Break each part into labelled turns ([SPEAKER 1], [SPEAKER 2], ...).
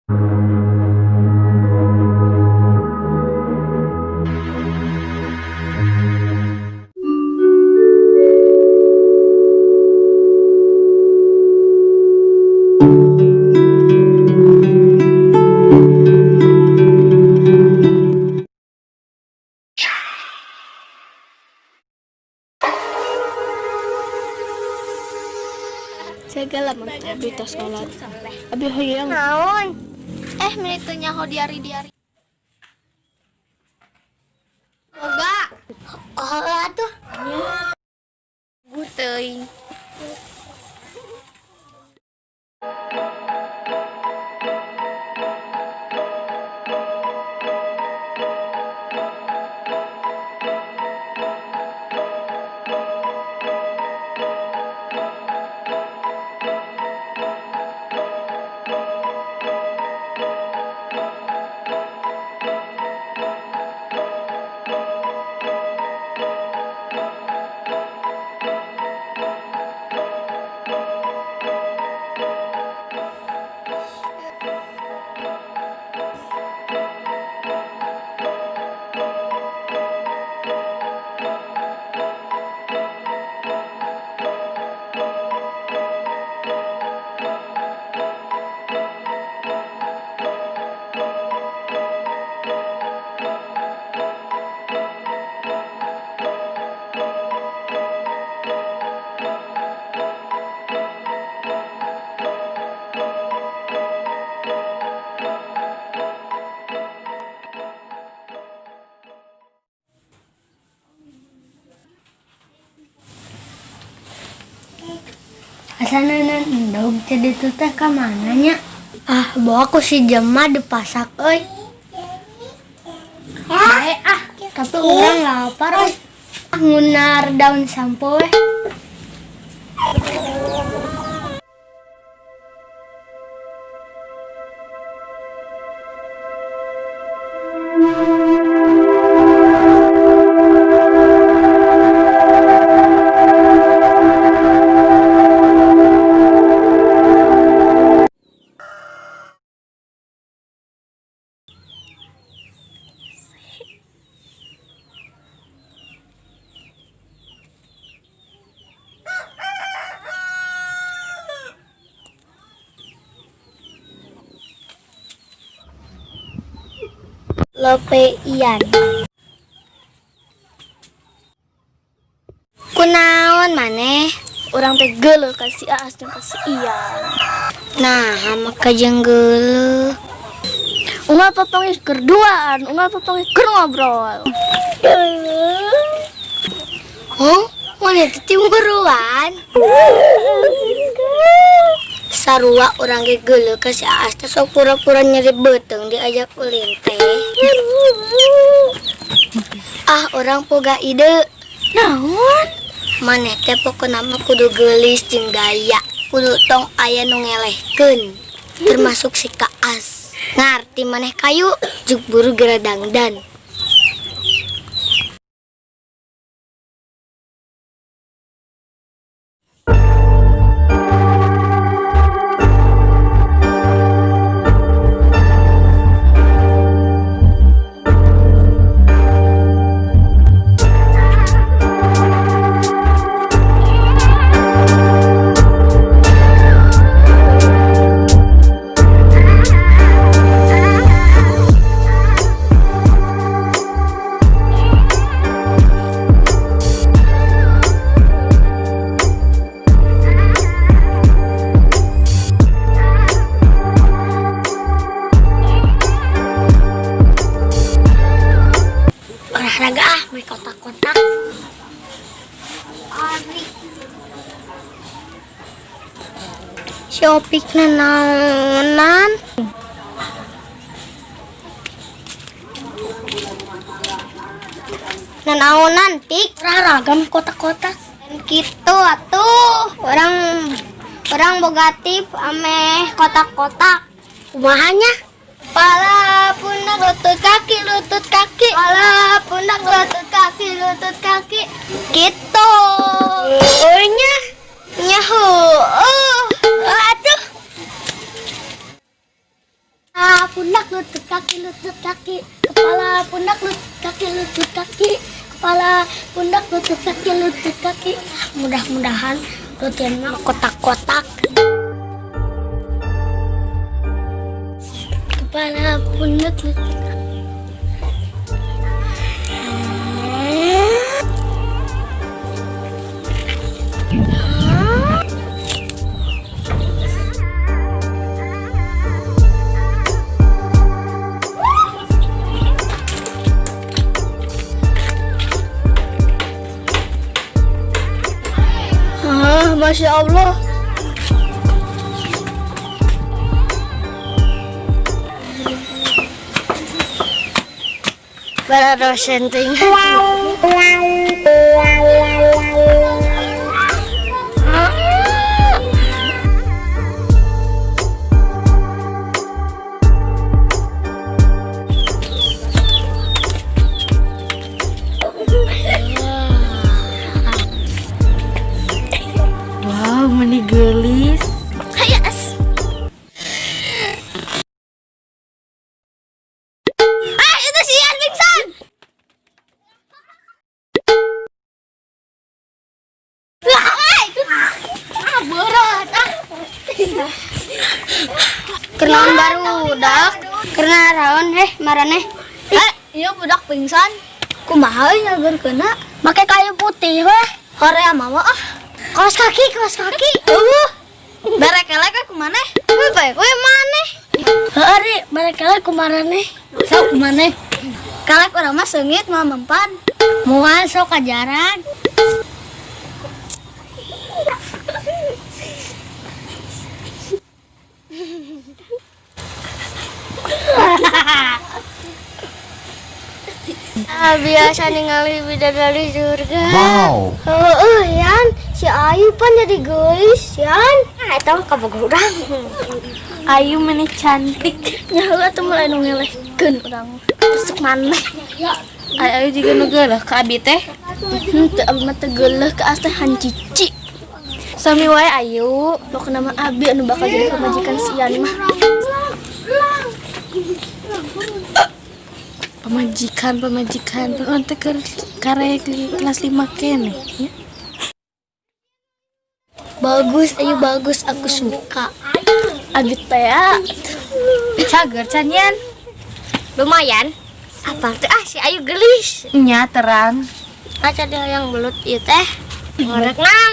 [SPEAKER 1] Segala mun abi tos kolot. Abi hoyong.
[SPEAKER 2] Naon? Eh, meni teu nyaho diari-diari. Boga. Oh, atuh. Teuing. Asa neuneu endog teh ditu teh ka mana nya? Ah, bawa ku si Jema dipasak euy. Bae ah, tapi urang lapar euy. Ah, ngunar daun sampo weh. Lope Ian. Kunaon maneh?
[SPEAKER 1] Urang teh geuleuh ka si Aas jeung ka si Ian.
[SPEAKER 2] Nah, make jeung geuleuh.
[SPEAKER 1] Unggal papanggih keur duaan, unggal papanggih keur ngobrol.
[SPEAKER 2] Oh, maneh teh timburuan. Sarua urang ge geuleuh ka si Aas teh sok pura-pura nyeri beuteung diajak ulin teh. Ah, urang boga ide.
[SPEAKER 1] Naon?
[SPEAKER 2] Maneh teh pokona mah kudu geulis jeung gaya. Kudu tong aya nu ngelehkeun. Termasuk si Kaas. Ngarti maneh kayu, juk buru geura dangdan. Olahraga ah, main kotak-kotak. Ari. Si Opik nanaonan? Nanaonan, Pik?
[SPEAKER 1] Olahraga main kotak-kotak.
[SPEAKER 2] Gitu atuh. Urang urang boga tip ameh kotak-kotak. Kumaha nya? Pala pundak lutut kaki lutut kaki. Pala pundak lutut kaki lutut kaki. Gitu. Oh nya. Nya heueuh. Atuh. Kepala, pundak, lutut, kaki, lutut, kaki. Kepala, pundak, lutut, kaki, lutut, kaki. Kepala, pundak, lutut, kaki, lutut, kaki. Mudah-mudahan lututnya mah kotak-kotak. Kepala, pundak, lutut, kaki. Ah, Masya Allah. Bara senting.
[SPEAKER 1] Wow, meni geulis.
[SPEAKER 2] Yes. Ah, itu si Ian pingsan. Ah, berat. Ah. Kenaon barudak? Karena raon heh maraneh. Eh, iya budak pingsan. Kumaha euy ngageurkeunna? Make kayu putih weh. Horea mama ah. Kaos kaki, kaos kaki. Eueuh. Berekelek we kumaneh? Weh bae we maneh. Heuh ari, berekelek kumaraneh. Sok kumaneh? Kalek urang mah seungit moal mempan. Moal sok ajaran. Ah, biasa ningali bidadari surga.
[SPEAKER 3] Wow.
[SPEAKER 2] Heeh, Yan. Si Ayu pan jadi geulis, Yan. Ah, eta mah kabogoh urang.
[SPEAKER 1] Ayu meni cantik.
[SPEAKER 2] Nya heula tuh mulai nu ngelehkeun urang. Tusuk maneh.
[SPEAKER 1] Ay, Ayu juga nu geuleuh ka abi teh.
[SPEAKER 2] Henteu abi mah teu geuleuh ka as teh hancici.
[SPEAKER 1] Sami wae Ayu.
[SPEAKER 2] Pokokna mah abi anu bakal jadi pamajikan si Yan mah.
[SPEAKER 1] Pamajikan, pamajikan. Pan teh keur karek kelas 5 keneh ya.
[SPEAKER 2] Bagus, Ayu bagus, aku suka. Abi teh ya.
[SPEAKER 1] Cager can Yan.
[SPEAKER 2] Lumayan. Apa tuh ah si Ayu gelis.
[SPEAKER 1] Nya terang.
[SPEAKER 2] Aca dia yang belut ieu teh. Ngorek nam.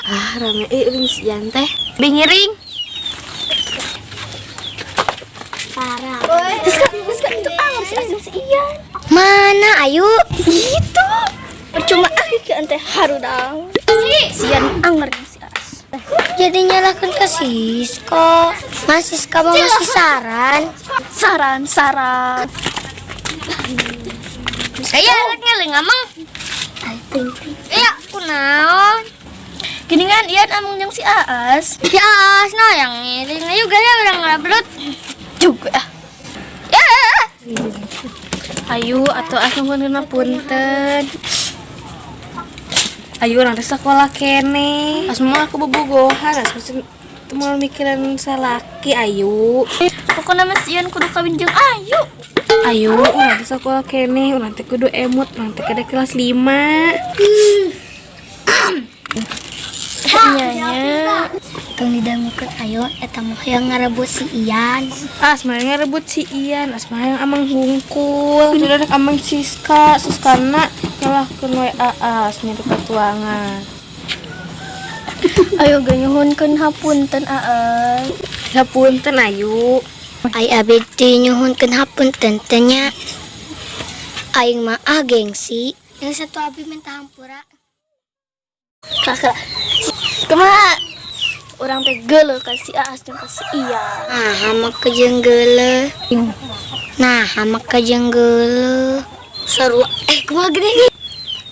[SPEAKER 1] Ah, rame euy si Yan teh. Bingiring.
[SPEAKER 2] Parah. Terus kan itu ah si Azim si Ian. Mana Ayu? Itu.
[SPEAKER 1] Percuma ah ke ente harudang. Si Yan anger si As.
[SPEAKER 2] Jadi nyalahkan ke Siska. Mas Siska mau ngasih saran.
[SPEAKER 1] Saran, saran.
[SPEAKER 2] Saya anaknya lagi ngomong. Iya, kunaon.
[SPEAKER 1] Geningan Ian amung jeung si Aas.
[SPEAKER 2] Si Aas nah yang ngiring ayo gaya orang ngabelut
[SPEAKER 1] Juga ah.
[SPEAKER 2] Ya.
[SPEAKER 1] Ayu atau as nuhun punten. Ayu urang teh sekolah keneh. As mah aku bobogohan, as mah teu moal mikiran salaki Ayu.
[SPEAKER 4] Pokoknya mah si Ian kudu kawin jeung Ayu.
[SPEAKER 1] Ayu, urang teh sekolah keneh, urang teh kudu emut, urang teh kada kelas 5.
[SPEAKER 2] Nya tong didangukeun ayo eta mah yang ngarebut si Ian.
[SPEAKER 1] As mah ngarebut si Ian, as mah yang amang hungkul. Sudah rek amang Siska, Siskana nyalahkeun we Aas nya patuangan.
[SPEAKER 4] Ayo ge nyuhunkeun hapunten Aas.
[SPEAKER 1] Hapunten Ayu.
[SPEAKER 2] Ai abi teh nyuhunkeun hapunten teh nya. Aing mah ah gengsi. Yang satu abi minta hampura.
[SPEAKER 4] Kakak. Kumaha? Urang teh geuleuh ka si Aas jeung ka si Ian.
[SPEAKER 2] Nah, hama kejeung geuleuh. Nah, hama kejeung geuleuh. Sarua eh kumaha gede nih?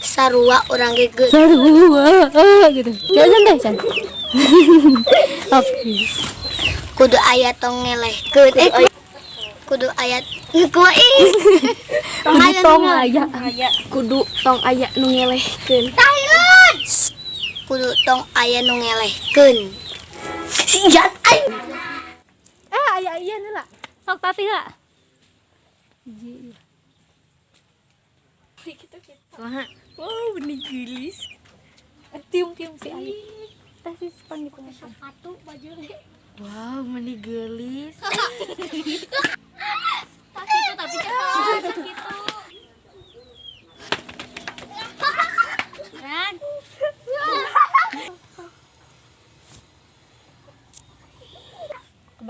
[SPEAKER 2] Sarua urang ge geuleuh.
[SPEAKER 4] Sarua gitu. Jalan deh, Chan. Oke.
[SPEAKER 2] Kudu aya tong ngelehkeun. Eh kudu aya kumaha ih.
[SPEAKER 4] Kudu tong aya.
[SPEAKER 1] Kudu tong aya nu ngelehkeun.
[SPEAKER 2] Thailand. Kudu tong aya nu ngelehkeun.
[SPEAKER 4] Si Ian aing. Tatihan heula. Sok tatih heula. Hiji.
[SPEAKER 1] Kumaha? Wow, benih geulis.
[SPEAKER 4] Eh, tiung tiung si Ayu. Teh si panggil
[SPEAKER 2] Sepatu baju.
[SPEAKER 1] Wow, meni geulis.
[SPEAKER 4] Tak gitu tapi cepat gitu. Ran.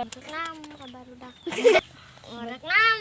[SPEAKER 2] Enam kabar udah. Ngorek enam.